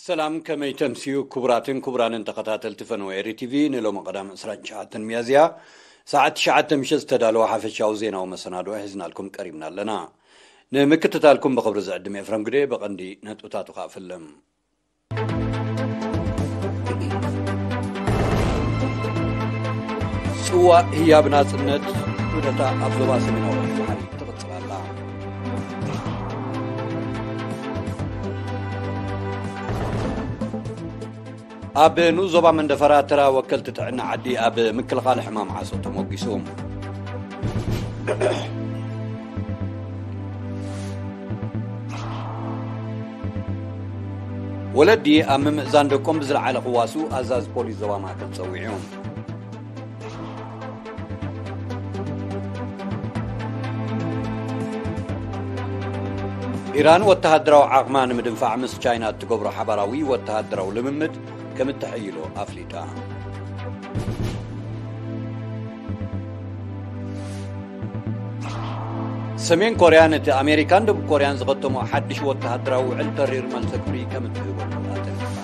ሰላም፣ ከመይ ተምስዩ ክቡራትን ክቡራንን ተኸታተልቲ ፈነወ ኤሪ ቲቪ? ንሎሚ ቀዳም ዕስራን ትሽዓተን ሚያዝያ ሰዓት ትሽዓተ ምሸት ዝተዳለወ ሓፈሻዊ ዜናዊ መሰናድኦ ሒዝናልኩም ቀሪብና ኣለና። ንምክትታልኩም ብኽብሪ ዝዕድም ኤፍረም ግደ። ብቐንዲ ነጥብታቱ ከኣ ፍልም። ጽዋእ ህያብ ናጽነት ዑደታ ኣብ ዞባ ሰሜናዊ ባሕሪ ትቕጽል ኣላ። ኣብ ንኡስ ዞባ መንደፈራ ተራ ወከልቲ ጥዕና ዓዲ ኣብ ምክልኻል ሕማም ዓሶ ተሞጊሱ። ወለዲ ኣብ ምምእዛን ደቆም ብዝለዓለ ክዋስኡ ኣዛዚ ፖሊስ ዞባ ማእከል ጸዊዑ። ኢራን ወተሃደራዊ ዓቕማ ንምድንፋዕ ምስ ቻይና እትገብሮ ሓባራዊ ወተሃደራዊ ልምምድ ከም እተሐይሎ ኣፍሊጣ። ሰሜን ኮርያ ነቲ ኣሜሪካን ደቡብ ኮርያን ዝኸተሞ ሓድሽ ወተሃደራዊ ውዕል ተሪር መልሰ ግብሪ ከም እትህበሉ ኣጠንቂቓ።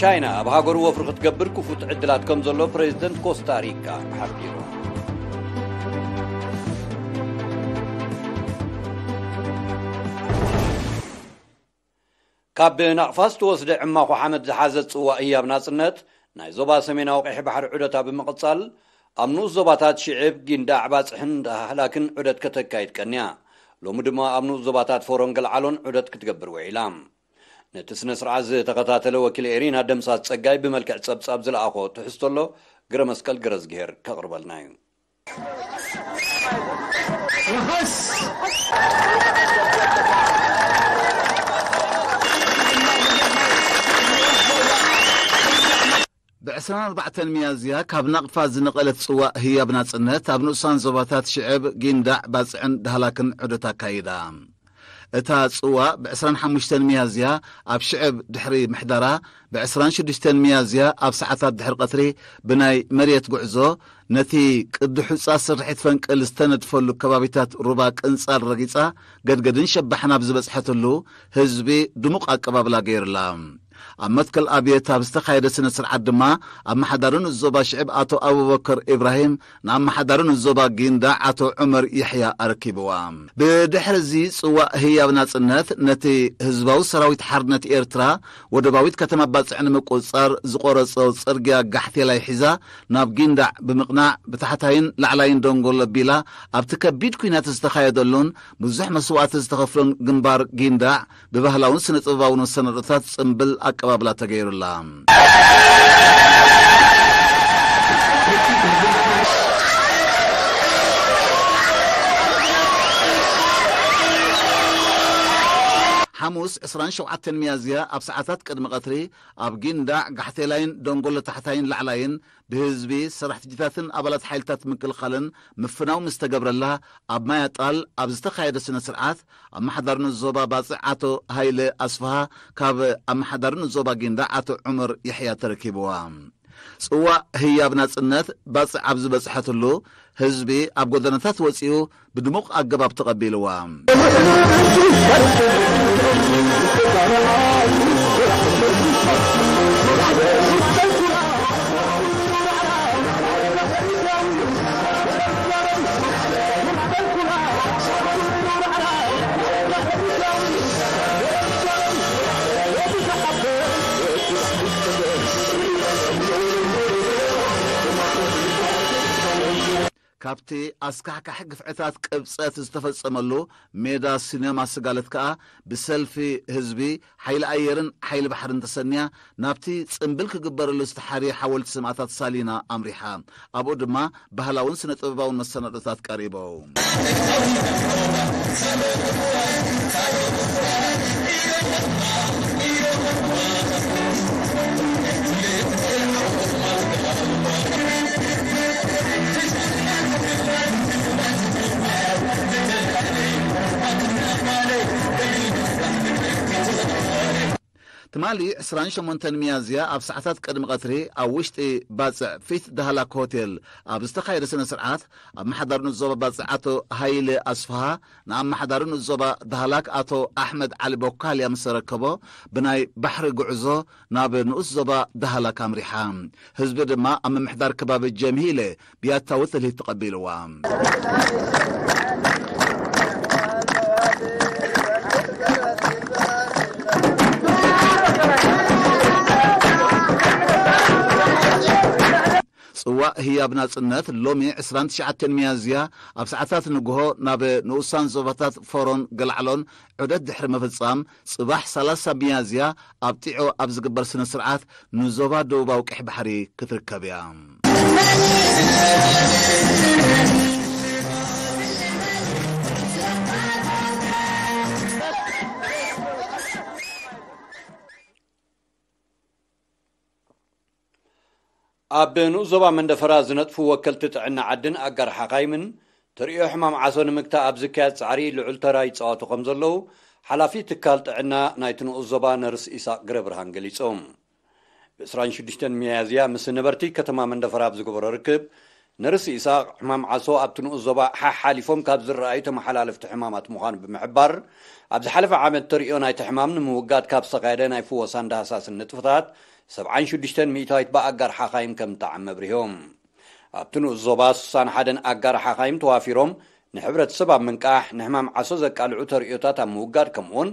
ቻይና ኣብ ሃገሩ ወፍሪ ክትገብር ክፉት ዕድላት ከም ዘሎ ፕሬዚደንት ኮስታሪካ ሓቢሩ። ካብ ናቕፋ ዝተወስደ ዕማኹ ሓመድ ዝሓዘ ጽዋእ ህያብ ናጽነት ናይ ዞባ ሰሜናዊ ቀይሕ ባሕሪ ዑደታ ብምቕጻል፣ ኣብ ንኡስ ዞባታት ሽዕብ፣ ጊንዳዕ፣ ባጽሕን ዳህላክን ዑደት ከተካይድ ቀንያ። ሎሚ ድማ ኣብ ንኡስ ዞባታት ፎሮን ገልዓሎን ዑደት ክትገብር ውዒላ። ነቲ ስነ ስርዓት ዝተኸታተለ ወኪል ኤሪና ደምሳስ ጸጋይ ብመልክዕ ጸብጻብ ዝለኣኾ ትሕዝቶ ኣሎ፣ ግረ መስቀል ገረዝግሄር ከቕርበልና እዩ። ብዕስራን ኣርባዕተን ሚያዝያ ካብ ናቕፋ ዝነቐለት ጽዋእ ህያብ ናጽነት ኣብ ንኡሳን ዞባታት ሽዕብ፣ ጊንዳዕ፣ ባጽዕን ዳህላክን ዑደት ኣካይዳ። እታ ጽዋእ ብዕስራን ሓሙሽተን ሚያዝያ ኣብ ሽዕብ ድሕሪ ምሕዳራ፣ ብዕስራን ሽዱሽተን ሚያዝያ ኣብ ሰዓታት ድሕሪ ቀትሪ ብናይ መሬት ጉዕዞ ነቲ ቅዲ ሑጻ ስርሒት ፈንቅል ዝተነድፈሉ ከባቢታት ሩባ ቅንጻል ረጊጻ፣ ገድገድን ሸባሕን ኣብ ዝበጽሐትሉ ህዝቢ ድሙቕ ኣቀባብላ ገይሩላ። ኣብ መትከል ኣብየት ኣብ ዝተኻየደ ስነ ስርዓት ድማ ኣመሓዳሪ ንኡስ ዞባ ሽዕብ ኣቶ ኣቡበከር ኢብራሂም ንኣመሓዳሪ ንኡስ ዞባ ጊንዳዕ ኣቶ ዑመር የሕያ ኣረኪብዋ። ብድሕሪ እዚ ጽዋእ ህያብ ናጽነት ነቲ ህዝባዊ ሰራዊት ሓርነት ኤርትራ ወደባዊት ከተማ ባጽዕ ንምቁጽጻር ዝቆረጾ ጽርግያ ጋሕቴላይ ሒዛ ናብ ጊንዳዕ ብምቕናዕ ብታሕታይን ላዕላይን ደንጎሎ ኣቢላ ኣብቲ ከቢድ ኲናት ዝተኻየደሉን ብዙሕ መስዋእቲ ዝተኸፍሎን ግንባር ጊንዳዕ ብባህላውን ስነ-ጥበባውን መሰናዶታት ጽምብል ኣቀባብላ ተገይሩላ። ሓሙስ ዕስራን ሸውዓተን ሚያዝያ ኣብ ሰዓታት ቅድሚ ቀትሪ ኣብ ጊንዳዕ፣ ጋሕቴላይን ደንጎሎ ታሕታይን ላዕላይን ብህዝቢ፣ ሰራሕተኛታትን ኣባላት ሓይልታት ምክልኻልን ምፍናው ምስ ተገብረላ፣ ኣብ ማያጣል ኣብ ዝተኻየደ ስነ ስርዓት፣ ኣመሓዳሪ ንኡስ ዞባ ባጽዕ ኣቶ ሃይለ ኣስፍሃ ካብ ኣመሓዳሪ ንኡስ ዞባ ጊንዳዕ ኣቶ ዑመር የሕያ ተረኪብዋ። ጽዋእ ህያብ ናጽነት ባጽዕ ኣብ ዝበጽሐትሉ፣ ህዝቢ ኣብ ጎደናታት ወጺኡ ብድሙቕ ኣገባብ ተቐቢልዋ። ካብቲ ኣስካሕካሒ ግፍዕታት ቅብጸት ዝተፈጸመሉ ሜዳ ሲነማ ስጋለት ከኣ ብሰልፊ ህዝቢ፣ ሓይሊ ኣየርን ሓይሊ ባሕርን ተሰንያ ናብቲ ጽምብል ክግበረሉ ዝተሓርየ ሓወልቲ ሰማእታት ሳሊና ኣምሪሓ። ኣብኡ ድማ ባህላውን ስነ-ጥበባውን መሰናዶታት ቀሪቦም። ትማሊ ዕስራን ሸሞንተን ሚያዝያ ኣብ ሰዓታት ቅድሚ ቀትሪ ኣብ ውሽጢ ባጽዕ ፊት ዳህላክ ሆቴል ኣብ ዝተኻየደ ስነ ስርዓት፣ ኣመሓዳሪ ንኡስ ዞባ ባጽዕ ኣቶ ሃይለ ኣስፍሃ ንኣመሓዳሪ ንኡስ ዞባ ዳህላክ ኣቶ ኣሕመድ ዓሊ ቦካልያ ምስ ተረከቦ፣ ብናይ ባሕሪ ጉዕዞ ናብ ንኡስ ዞባ ዳህላክ ኣምሪሓ። ህዝቢ ድማ ኣብ ምምሕዳር ከባቢ ጀምሂለ ብያታዊ ትልሂት ተቐቢልዋ። ጽዋእ ህያብ ናጽነት ሎሚ ዕስራን ትሽዓተን ሚያዝያ ኣብ ሰዓታት ንግሆ ናብ ንኡሳን ዞባታት ፎሮን ገልዓሎን ዑደት ድሕሪ ምፍጻም፣ ጽባሕ ሰላሳ ሚያዝያ ኣብ ጢዖ ኣብ ዝግበር ስነ ስርዓት ንዞባ ደቡባዊ ቀይሕ ባሕሪ ክትርከብ እያ። ኣብ ንኡስ ዞባ መንደፈራ ዝነጥፉ ወከልቲ ጥዕና ዓድን ኣጋር ሓኻይምን፣ ተርእዮ ሕማም ዓሶ ንምግታእ ኣብ ዝካየድ ጻዕሪ ልዑል ተራ ይጻወቱ ከም ዘለዉ፣ ሓላፊ ትካል ጥዕና ናይቲ ንኡስ ዞባ ነርስ ኢሳቕ ግረ ብርሃን ገሊጾም። ብ ዕስራን ሽዱሽተን ሚያዝያ ምስ ነበርቲ ከተማ መንደፈራ ኣብ ዝገበሮ ርክብ፣ ነርስ ኢሳቕ፣ ሕማም ዓሶ ኣብቲ ንኡስ ዞባ ሓሓሊፎም ካብ ዝረኣዩ ተመሓላለፍቲ ሕማማት ምዃኑ ብምሕባር፣ ኣብ ዝሓለፈ ዓመት ተርእዮ ናይቲ ሕማም ንምውጋድ ካብ ዝተኻየደ ናይ ፍወሳን ዳህሳስን ንጥፍታት፣ ሰብዓን ሽዱሽተን ሚእታዊት ብኣጋር ሓኻይም ከም እተዓመ ኣብሪሆም። ኣብቲ ንኡስ ዞባ ስሳን ሓደን ኣጋር ሓኻይም ተዋፊሮም፣ ንሕብረተሰብ ኣብ ምንቃሕ፣ ንሕማም ዓሶ ዘቃልዑ ተርእዮታት ኣብ ምውጋድ፣ ከምኡውን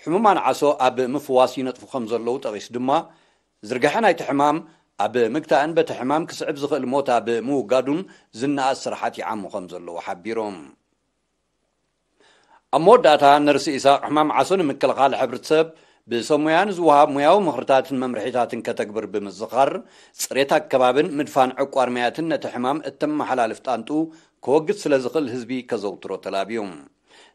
ሕሙማን ዓሶ ኣብ ምፍዋስ ይነጥፉ ከም ዘለዉ ጠቒሱ ድማ፣ ዝርግሐ ናይቲ ሕማም ኣብ ምግታእን በቲ ሕማም ክስዕብ ዝኽእል ሞት ኣብ ምውጋዱን ዝነኣስ ስራሓት ይዓሙ ከም ዘለዉ ሓቢሮም። ኣብ መወዳእታ፣ ነርሲ ኢሳቕ፣ ሕማም ዓሶ ንምክልኻል ሕብረተሰብ ብሰብ ሞያ ንዝወሃብ ሞያዊ ምኽርታትን መምርሒታትን ከተግብር ብምዝኻር፣ ጽሬት ኣከባብን ምድፋን ዕቋር ማያትን ነቲ ሕማም እተመሓላልፍ ጣንጡ ከወግድ ስለ ዝኽእል ህዝቢ ከዘውትሮ ተላብዩ።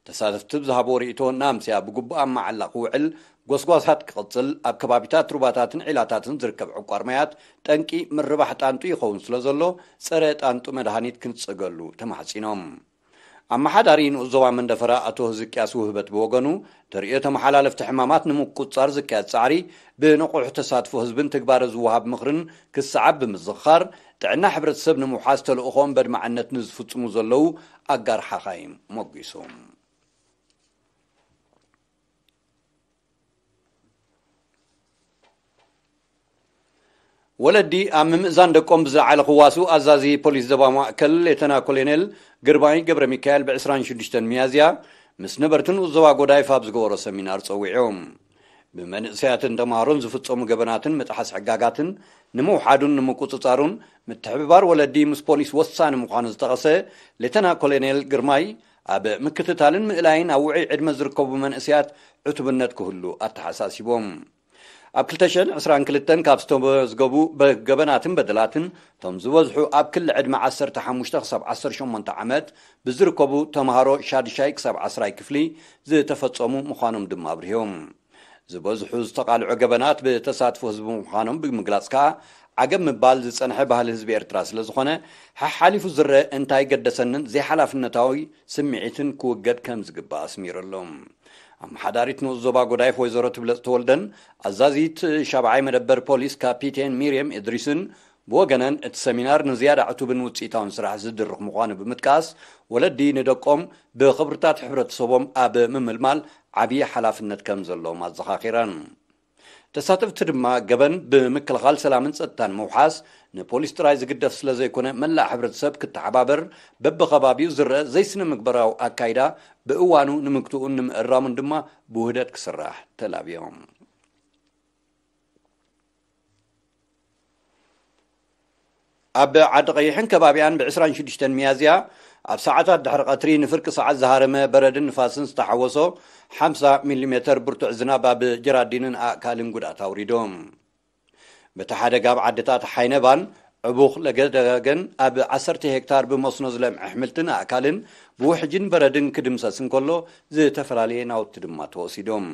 ተሳተፍቲ ብዝሃብዎ ርእይቶ፣ ናምስያ ብግቡእ ኣብ መዓላ ክውዕል፣ ጎስጓሳት ክቕጽል፣ ኣብ ከባቢታት ሩባታትን ዒላታትን ዝርከብ ዕቋር ማያት ጠንቂ ምርባሕ ጣንጡ ይኸውን ስለ ዘሎ፣ ጸረ ጣንጡ መድሃኒት ክንጽገሉ ተማሕጺኖም። ኣመሓዳሪ ንኡስ ዞባ መንደፈራ ኣቶ ህዝቅያስ ውህበት ብወገኑ፣ ተርእዮ ተመሓላለፍቲ ሕማማት ንምቁጽጻር ዝካየድ ጻዕሪ ብንቑሕ ተሳትፎ ህዝብን ትግባረ ዝወሃብ ምኽርን ክሰዓብ ብምዝኽኻር፣ ጥዕና ሕብረተሰብ ንምውሓስ ተልእኾኦም በድማዕነት ንዝፍጽሙ ዘለዉ ኣጋር ሓኻይም ሞጒሱ። ወለዲ ኣብ ምምእዛን ደቆም ብዝለዓለ ክዋስኡ ኣዛዚ ፖሊስ ዞባ ማእከል ሌተና ኮሎኔል ግርማይ ገብረ ሚካኤል ብ ዕስራን ሽዱሽተን ሚያዝያ ምስ ነበርትን ዞባ ጎዳይፍ ኣብ ዝገበሮ ሰሚናር ጸዊዑ። ብመንእሰያትን ተምሃሮን ዝፍጸሙ ገበናትን ምጥሓስ ሕጋጋትን ንምውሓዱን ንምቁጽጻሩን ምትሕብባር ወለዲ ምስ ፖሊስ ወሳኒ ምዃኑ ዝጠቐሰ ሌተና ኮሎኔል ግርማይ፣ ኣብ ምክትታልን ምእላይን ኣብ ውዑይ ዕድመ ዝርከቡ መንእሰያት ዕቱብነት ክህሉ ኣተሓሳሲቦም። ኣብ ክልተ ሽሕን ዕስራን ክልተን ካብ ዝተመዝገቡ በ-፣ ገበናትን በደላትን፣ እቶም ዝበዝሑ ኣብ ክሊ ዕድመ ዓሰርተ ሓሙሽተ ክሳብ ዓሰርተ ሸሞንተ ዓመት ብዝርከቡ ተምሃሮ ሻድሻይ ክሳብ ዓስራይ ክፍሊ ዝተፈጸሙ ምዃኖም ድማ ኣብሪሆም። ዝበዝሑ ዝተቓልዑ ገበናት ብተሳትፎ ህዝቢ ምዃኖም ብምግላጽ ከኣ፣ ዓገብ ምባል ዝጸንሐ ባህሊ ህዝቢ ኤርትራ ስለ ዝኾነ፣ ሓሓሊፉ ዝረአ እንታይ ገደሰንን ዘይሓላፍነታዊ ስምዒትን ክውገድ ከም ዝግባእ ኣስሚሩ ኣሎ። ኣመሓዳሪት ንኡስ ዞባ ጎዳይፍ ወይዘሮ ትብለጽ ተወልደን ኣዛዚት ሻብዓይ መደበር ፖሊስ ካፒቴን ሚርየም እድሪስን ብወገነን፣ እቲ ሰሚናር ንዝያዳ ዕቱብን ውጽኢታውን ስራሕ ዝድርኽ ምዃኑ ብምጥቃስ፣ ወለዲ ንደቆም ብኽብርታት ሕብረተሰቦም ኣብ ምምልማል ዓብዪ ሓላፍነት ከም ዘለዎም ኣዘኻኺረን። ተሳተፍቲ ድማ፣ ገበን ብምክልኻል ሰላምን ጸጥታን ምውሓስ ንፖሊስ ጥራይ ዝግደፍ ስለ ዘይኮነ፣ መላእ ሕብረተሰብ ክተሓባበር፣ በብኸባቢኡ ዝረአ ዘይስነ ምግባራዊ ኣካይዳ ብእዋኑ ንምግትኡን ንምእራሙን ድማ ብውህደት ክስራሕ ተላብዮም። ኣብ ዓዲ ቀይሕን ከባቢኣን ብ ዕስራን ሽዱሽተን ሚያዝያ ኣብ ሰዓታት ድሕሪ ቀትሪ ንፍርቂ ሰዓት ዝሃረመ በረድን ንፋስን ዝተሓወሶ ሓምሳ ሚሊሜተር ብርቱዕ ዝናብ ኣብ ጀራዲንን ኣእካልን ጉድኣት ኣውሪዱ። በቲ ሓደጋ ኣብ ዓድታት ሓይነባን ዕቡኽ ለገደገን ኣብ ዓሰርተ ሄክታር ብመስኖ ዝለምዐ ኣሕምልትን ኣእካልን ብውሕጅን በረድን ክድምሰስ እንከሎ፣ ዝተፈላለየ ናውቲ ድማ ተወሲዶም።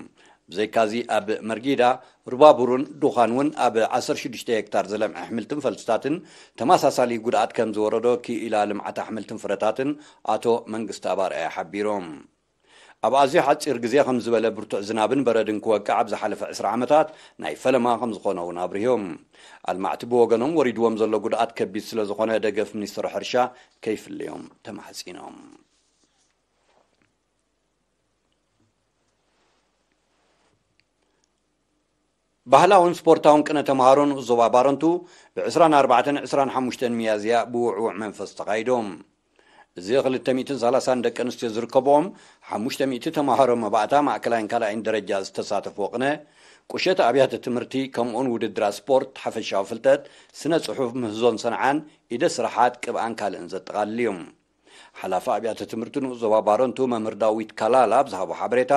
ብዘይካዚ ኣብ መርጊዳ፣ ሩባቡሩን ዱኻን እውን ኣብ ዓሰርተ ሽዱሽተ ሄክታር ዝለምዐ ኣሕምልትን ፈልስታትን ተመሳሳሊ ጉድኣት ከም ዝወረዶ ክኢላ ልምዓት ኣሕምልትን ፍረታትን ኣቶ መንግስቲ ኣባርኣያ ሓቢሮም። ኣብ ኣዝዩ ሓጺር ግዜ ከም ዝበለ ብርቱዕ ዝናብን በረድን ክወቅዕ ኣብ ዝሓለፈ ዕስራ ዓመታት ናይ ፈለማ ከም ዝኾነ እውን ኣብሪሆም። ኣልማዕቲ ብወገኖም ወሪድዎም ዘሎ ጉድኣት ከቢድ ስለ ዝኾነ ደገፍ ሚኒስትሪ ሕርሻ ከይፍለዮም ተማሕጺኖም። ባህላውን ስፖርታውን ቅነ ተምሃሮ ንኡስ ዞባ ባረንቱ ብ ዕስራን ኣርባዕተን ዕስራን ሓሙሽተን ሚያዝያ ብውዕውዕ መንፈስ ተኻይዶም። እዚ ክልተ ሚእትን ሰላሳን ደቂ ኣንስትዮ ዝርከብኦም ሓሙሽተ ሚእቲ ተምሃሮ መባእታ ማእከላይን ካልኣይን ደረጃ ዝተሳተፍዎ ቅነ፣ ቁሸት ኣብያተ ትምህርቲ ከምኡውን ውድድራት ስፖርት፣ ሓፈሻዊ ፍልጠት፣ ስነ ጽሑፍ፣ ምህዞን ሰንዓን፣ ኢደ ስራሓት፣ ቅብኣን ካልእን ዘጠቓልል እዩ። ሓላፊ ኣብያተ ትምህርቲ ንኡስ ዞባ ባረንቱ መምህር ዳዊት ካላላ ኣብ ዝሃቦ ሓበሬታ፣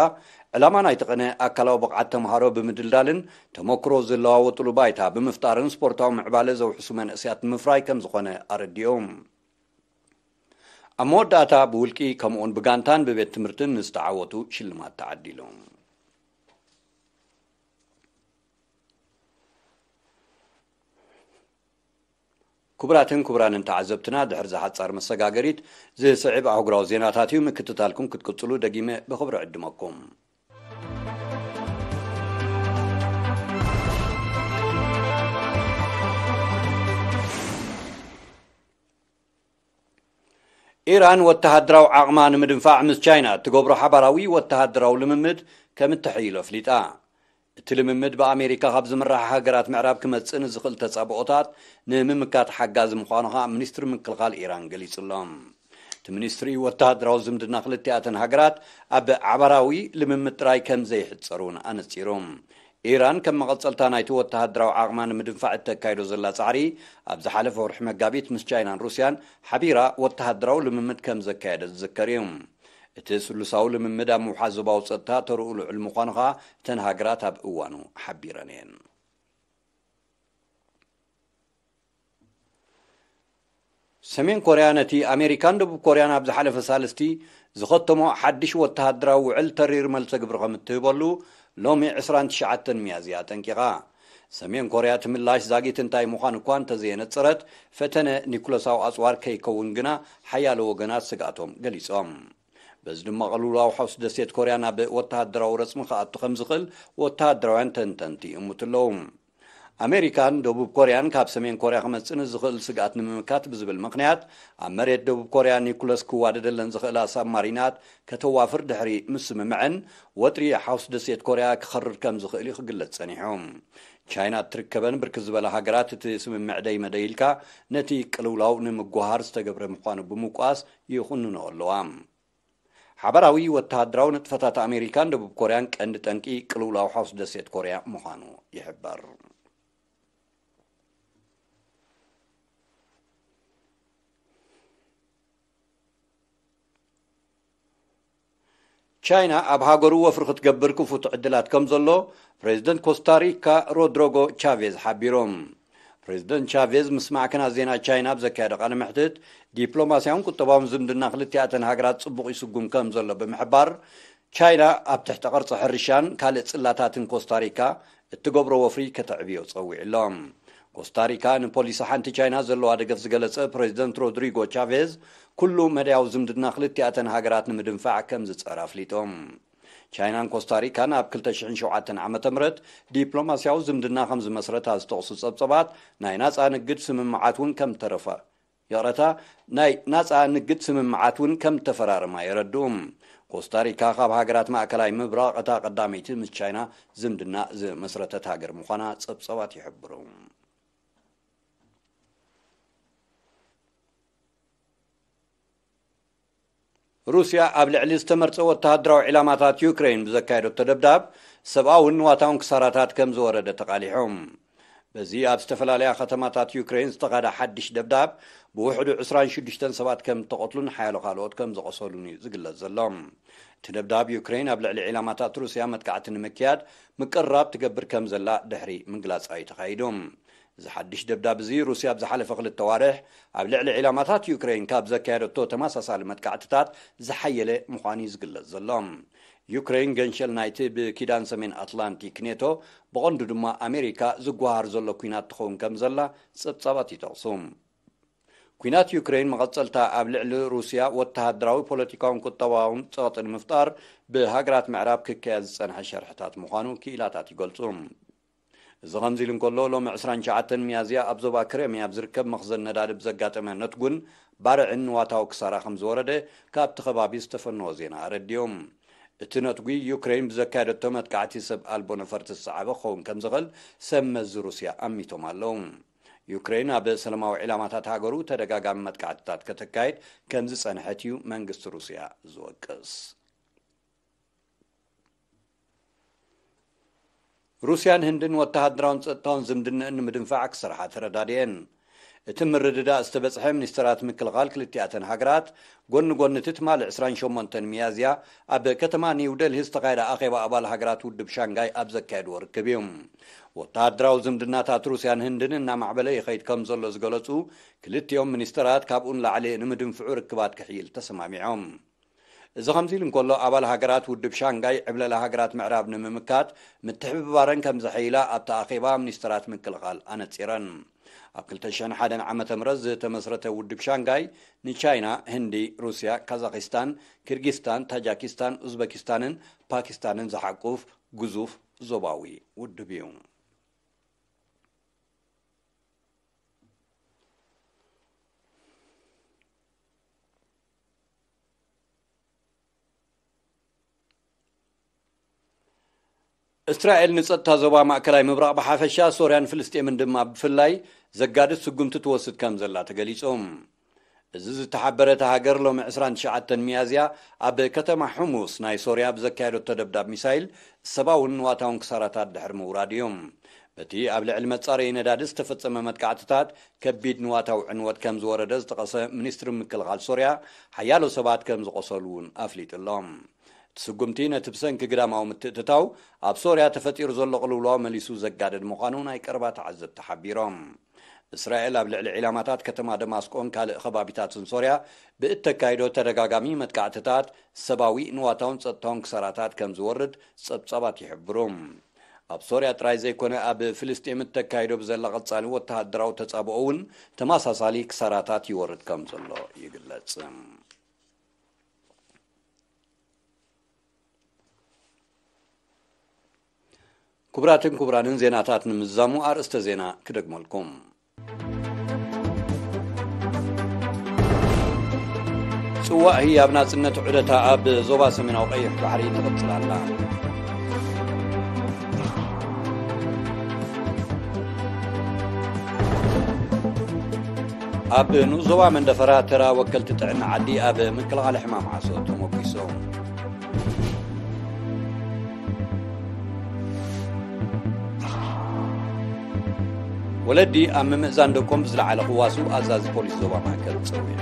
ዕላማ ናይቲ ቅነ ኣካላዊ ብቕዓት ተምሃሮ ብምድልዳልን ተመክሮ ዝለዋወጥሉ ባይታ ብምፍጣርን ስፖርታዊ ምዕባለ ዘውሕሱ መንእሰያት ንምፍራይ ከም ዝኾነ ኣረዲኦም። ኣብ መወዳእታ ብውልቂ ከምኡውን ብጋንታን ብቤት ትምህርትን ንዝተዓወቱ ሽልማት ተዓዲሎም። ክቡራትን ክቡራንን ተዓዘብትና፣ ድሕሪ ዝሓጻር መሰጋገሪት ዝስዕብ ኣህጉራዊ ዜናታት እዩ። ምክትታልኩም ክትቅጽሉ ደጊመ ብኽብሪ ዕድመኩም። ኢራን ወተሃደራዊ ዓቕማ ንምድንፋዕ ምስ ቻይና እትገብሮ ሓባራዊ ወተሃደራዊ ልምምድ ከም እተሐይሎ ኣፍሊጣ። እቲ ልምምድ ብኣሜሪካ ካብ ዝምራሕ ሃገራት ምዕራብ ክመጽእ ንዝኽእል ተጻብኦታት ንምምካት ሓጋዚ ምዃኑ ኸኣ ሚኒስትሪ ምክልኻል ኢራን ገሊጹ ኣሎ። እቲ ሚኒስትሪ ወተሃደራዊ ዝምድና ክልቲኣተን ሃገራት ኣብ ዓባራዊ ልምምድ ጥራይ ከም ዘይሕጸር እውን ኣነጺሩ። ኢራን ከም መቐጸልታ ናይቲ ወተሃደራዊ ዓቕማ ንምድንፋዕ እተካይዶ ዘላ ጻዕሪ፣ ኣብ ዝሓለፈ ወርሒ መጋቢት ምስ ቻይናን ሩስያን ሓቢራ ወተሃደራዊ ልምምድ ከም ዘካየደት ዝዝከር እዩ። እቲ ስሉሳዊ ልምምድ ኣብ ምውሓስ ዞባዊ ጸጥታ ተርኡ ልዑል ምዃኑ ኸኣ እተን ሃገራት ኣብ እዋኑ ሓቢረን እየን። ሰሜን ኮርያ ነቲ ኣሜሪካን ደቡብ ኮርያን ኣብ ዝሓለፈ ሳልስቲ ዝኸተሞ ሓድሽ ወተሃደራዊ ውዕል ተሪር መልሰ ግብሪ ከም እትህበሉ ሎሚ ዕስራን ትሽዓተን ሚያዝያ ኣጠንቂቓ። ሰሜን ኮርያ እቲ ምላሽ ዛጊት እንታይ ምዃኑ እኳ እንተዘየነጸረት፣ ፈተነ ኒኩለሳዊ ኣጽዋር ከይከውን ግና ሓያሎ ወገናት ስግኣቶም ገሊጾም። በዚ ድማ ቅልውላው ሓውሲ ደሴት ኮርያ ናብ ወተሃደራዊ ረጽሚ ክኣቱ ከም ዝኽእል ወተሃደራውያን ተንተንቲ ይእምቱ ኣለዉ። ኣሜሪካን ደቡብ ኮርያን ካብ ሰሜን ኮርያ ክመጽእ ንዝኽእል ስግኣት ንምምካት ብዝብል ምኽንያት፣ ኣብ መሬት ደቡብ ኮርያ ኒኩለስ ክዋደደለን ዝኽእላ ሳብማሪናት ከተዋፍር ድሕሪ ምስምምዐን፣ ወጥሪ ሓውሲ ደሴት ኮርያ ክኸርር ከም ዝኽእል እዩ ክግለጽ ጸኒሑ። ቻይና እትርከበን ብርክት ዝበላ ሃገራት እቲ ስምምዕ ደይመደይ ኢልካ ነቲ ቅልውላው ንምጉሃር ዝተገብረ ምዃኑ ብምውቃስ ይኹንኖ ኣለዋ። ሓባራዊ ወተሃደራዊ ንጥፈታት ኣሜሪካን ደቡብ ኮርያን ቀንዲ ጠንቂ ቅልውላው ሓውሲ ደሴት ኮርያ ምዃኑ ይሕበር። ቻይና ኣብ ሃገሩ ወፍሪ ክትገብር ክፉት ዕድላት ከም ዘሎ ፕሬዚደንት ኮስታሪካ ሮድሪጎ ቻቬዝ ሓቢሮም። ፕሬዚደንት ቻቬዝ ምስ ማዕከናት ዜና ቻይና ኣብ ዘካየዶ ቃለ መሕትት፣ ዲፕሎማስያውን ቁጠባውን ዝምድና ክልቲኣተን ሃገራት ጽቡቕ ይስጉም ከም ዘሎ ብምሕባር፣ ቻይና ኣብ ትሕቲ ቅርጺ ሕርሻን ካልእ ጽላታትን ኮስታሪካ እትገብሮ ወፍሪ ከተዕብዮ ጸዊዑ ኣሎ። ኮስታሪካ ንፖሊሲ ሓንቲ ቻይና ዘለዋ ደገፍ ዝገለጸ ፕሬዚደንት ሮድሪጎ ቻቬዝ፣ ኩሉ መዳያዊ ዝምድና ክልቲኣተን ሃገራት ንምድንፋዕ ከም ዝጸር ኣፍሊጦም። ቻይናን ኮስታሪካን ኣብ ክልተ ሽሕን ሸውዓተን ዓመተ ምህረት ዲፕሎማስያዊ ዝምድና ከም ዝመስረታ ዝጠቕሱ ጸብጸባት፣ ናይ ናጻ ንግድ ስምምዓት እውን ከም ተረፈ ይቕረታ፣ ናይ ናጻ ንግድ ስምምዓት እውን ከም ተፈራረማ የረድኡ። ኮስታሪካ ካብ ሃገራት ማእከላይ ምብራቕ እታ ቀዳመይቲ ምስ ቻይና ዝምድና ዝመስረተት ሃገር ምዃና ጸብጸባት ይሕብሩ። ሩስያ ኣብ ልዕሊ ዝተመርጸ ወተሃደራዊ ዒላማታት ዩክሬን ብዘካየደቶ ደብዳብ፣ ሰብኣውን ንዋታውን ክሳራታት ከም ዝወረደ ተቓሊሖም። በዚ ኣብ ዝተፈላለያ ከተማታት ዩክሬን ዝተኻደ ሓድሽ ደብዳብ፣ ብውሕዱ ዕስራን ሽዱሽተን ሰባት ከም እተቐትሉን ሓያሎ ካልኦት ከም ዝቖሰሉን እዩ ዝግለጽ ዘሎ። እቲ ደብዳብ፣ ዩክሬን ኣብ ልዕሊ ዒላማታት ሩስያ መጥቃዕቲ ንምክያድ ምቅርራብ ትገብር ከም ዘላ ድሕሪ ምግላጻ እዩ ተኻይዱ። እዚ ሓድሽ ደብዳብ እዚ፣ ሩስያ ኣብ ዝሓለፈ ክልተ ዋርሕ ኣብ ልዕሊ ዒላማታት ዩክሬን ካብ ዘካየደቶ ተመሳሳሊ መጥቃዕትታት ዝሓየለ ምዃኑ እዩ ዝግለጽ ዘሎ። ዩክሬን፣ ገንሸል ናይቲ ብኪዳን ሰሜን ኣትላንቲክ ኔቶ፣ ብቐንዱ ድማ ኣሜሪካ ዝጓሃር ዘሎ ኲናት ትኸውን ከም ዘላ ጸብጻባት ይጠቕሱ። ኲናት ዩክሬን መቐጸልታ ኣብ ልዕሊ ሩስያ ወተሃደራዊ፣ ፖለቲካውን ቁጠባውን ጸቕጢ ንምፍጣር ብሃገራት ምዕራብ ክካየድ ዝጸንሐ ሸርሕታት ምዃኑ ክኢላታት ይገልጹ። እዚ ከምዚ ኢሉ እንከሎ፣ ሎሚ ዕስራን ትሽዓተን ሚያዝያ ኣብ ዞባ ክረምያ ኣብ ዝርከብ መኽዘን ነዳዲ ብዘጋጠመ ነትጉን ባርዕን ንዋታዊ ክሳራ ከም ዝወረደ ካብቲ ከባቢ ዝተፈነወ ዜና ኣረዲኦም። እቲ ነትጒ ዩክሬን ብዘካየደቶ መጥቃዕቲ ሰብ ኣልቦ ነፈርቲ ዝሰዓበ ክኸውን ከም ዝኽእል ሰብ መዚ ሩስያ ኣሚቶም ኣለዉ። ዩክሬን ኣብ ሰላማዊ ዒላማታት ሃገሩ ተደጋጋሚ መጥቃዕትታት ከተካይድ ከም ዝጸንሐት እዩ መንግስቲ ሩስያ ዝወቅስ። ሩስያን ህንድን ወተሃደራውን ጸጥታውን ዝምድነአን ንምድንፋዕ ክሰርሓ ተረዳድኤን። እቲ ምርድዳእ ዝተበጽሐ ሚኒስተራት ምክልኻል ክልቲኣተን ሃገራት ጎኒ ጎኒ እቲ ትማሊ ዕስራን ሸሞንተን ሚያዝያ ኣብ ከተማ ኒው ደልሂ ዝተኻየደ ኣኼባ ኣባል ሃገራት ውድብ ሻንጋይ ኣብ ዘካየድዎ ርክብ እዩ። ወተሃደራዊ ዝምድናታት ሩስያን ህንድን እናማዕበለ ይኸይድ ከም ዘሎ ዝገለጹ ክልቲኦም ሚኒስተራት፣ ካብኡ ንላዕሊ ንምድንፍዑ ርክባት ክሕይል ተሰማሚዖም። እዚ ከምዚ ኢሉ እንከሎ፣ ኣባል ሃገራት ውድብ ሻንጋይ ዕብለላ ሃገራት ምዕራብ ንምምካት ምትሕብባረን ከም ዘሐይላ ኣብቲ ኣኼባ ሚኒስተራት ምክልኻል ኣነጺረን። ኣብ ክልተ ሽሕን ሓደን ዓመተ ምህረት ዝተመስረተ ውድብ ሻንጋይ ንቻይና፣ ህንዲ፣ ሩስያ፣ ካዛኺስታን፣ ኪርጊስታን፣ ታጃኪስታን፣ ኡዝበኪስታንን ፓኪስታንን ዝሓቁፍ ግዙፍ ዞባዊ ውድብ እዩ። እስራኤል ንጸጥታ ዞባ ማእከላይ ምብራቕ ብሓፈሻ፣ ሶርያን ፍልስጤምን ድማ ብፍላይ ዘጋድድ ስጉምቲ ትወስድ ከም ዘላ ተገሊጹ። እዚ ዝተሓበረ፣ እታ ሃገር ሎሚ ዕስራን ትሽዓተን ሚያዝያ ኣብ ከተማ ሕሙስ ናይ ሶርያ ብዘካየደቶ ደብዳብ ሚሳይል ሰብኣውን ንዋታውን ክሳራታት ድሕሪ ምውራድ እዩ። በቲ ኣብ ልዕሊ መጻረዪ ነዳዲ ዝተፈጸመ መጥቃዕትታት ከቢድ ንዋታዊ ዕንወት ከም ዝወረደ ዝጠቐሰ ሚኒስትሪ ምክልኻል ሶርያ፣ ሓያሎ ሰባት ከም ዝቖሰሉ እውን ኣፍሊጡ ኣሎ። እቲ ስጉምቲ ነቲ ብሰንኪ ግዳማዊ ምትእትታው ኣብ ሶርያ ተፈጢሩ ዘሎ ቅልውላው መሊሱ ዘጋድድ ምዃኑ ናይ ቀረባ ተዓዘብቲ ሓቢሮም። እስራኤል ኣብ ልዕሊ ዒላማታት ከተማ ደማስቆን ካልእ ከባቢታትን ሶርያ ብእተካይዶ ተደጋጋሚ መጥቃዕትታት፣ ሰብኣዊ ንዋታውን ጸጥታውን ክሳራታት ከም ዝወርድ ጸብጻባት ይሕብሩ። ኣብ ሶርያ ጥራይ ዘይኮነ፣ ኣብ ፍልስጤም እተካይዶ ብዘላ ቀጻሊ ወተሃደራዊ ተጻብኦ እውን ተመሳሳሊ ክሳራታት ይወርድ ከም ዘሎ ይግለጽ። ክቡራትን ክቡራንን፣ ዜናታት ንምዝዛሙ ኣርእስተ ዜና ክደግመልኩም። ጽዋእ ህያብ ናጽነት ዑደታ ኣብ ዞባ ሰሜናዊ ቀይሕ ባሕሪ ትቕጽል ኣላ። ኣብ ንኡስ ዞባ መንደፈራ፣ ተራ ወከልቲ ጥዕና ዓዲ ኣብ ምክልኻል ሕማም ዓሶ ተሞጒሶም። ወለዲ ኣብ ምምእዛን ደቆም ብዝለዓለ ክዋስኡ ኣዛዚ ፖሊስ ዞባ ማእከል ጸዊዑ።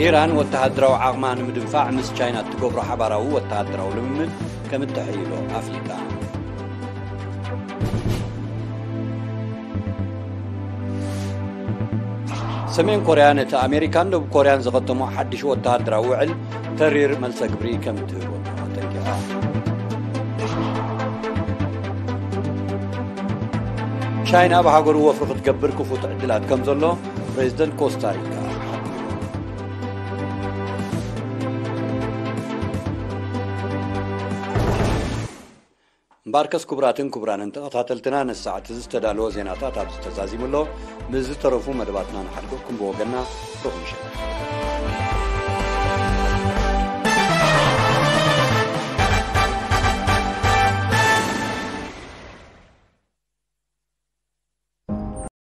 ኢራን ወተሃደራዊ ዓቕማ ንምድንፋዕ ምስ ቻይና እትገብሮ ሓባራዊ ወተሃደራዊ ልምምድ ከም እተሐይሎ ኣፍሊጣ። ሰሜን ኮርያ ነቲ ኣሜሪካን ደቡብ ኮርያን ዝኸተሞ ሓድሽ ወተሃደራዊ ውዕል ተሪር መልሰ ግብሪ ከም እትህቦ ኣጠንቂቓ። ቻይና ኣብ ሃገሩ ወፍሪ ክትገብር ክፉት ዕድላት ከም ዘሎ ፕሬዚደንት ኮስታሪካ ሓቢሩ። እምበኣርከስ፣ ክቡራትን ክቡራንን ተኸታተልትና፣ ነዚ ሰዓት እዚ ዝተዳለወ ዜናታት ኣብዚ ተዛዚሙ ኣሎ። ምስ ዝተረፉ መደባትና ንሓድገኩም ብወገንና ርሑቕ ምሸት።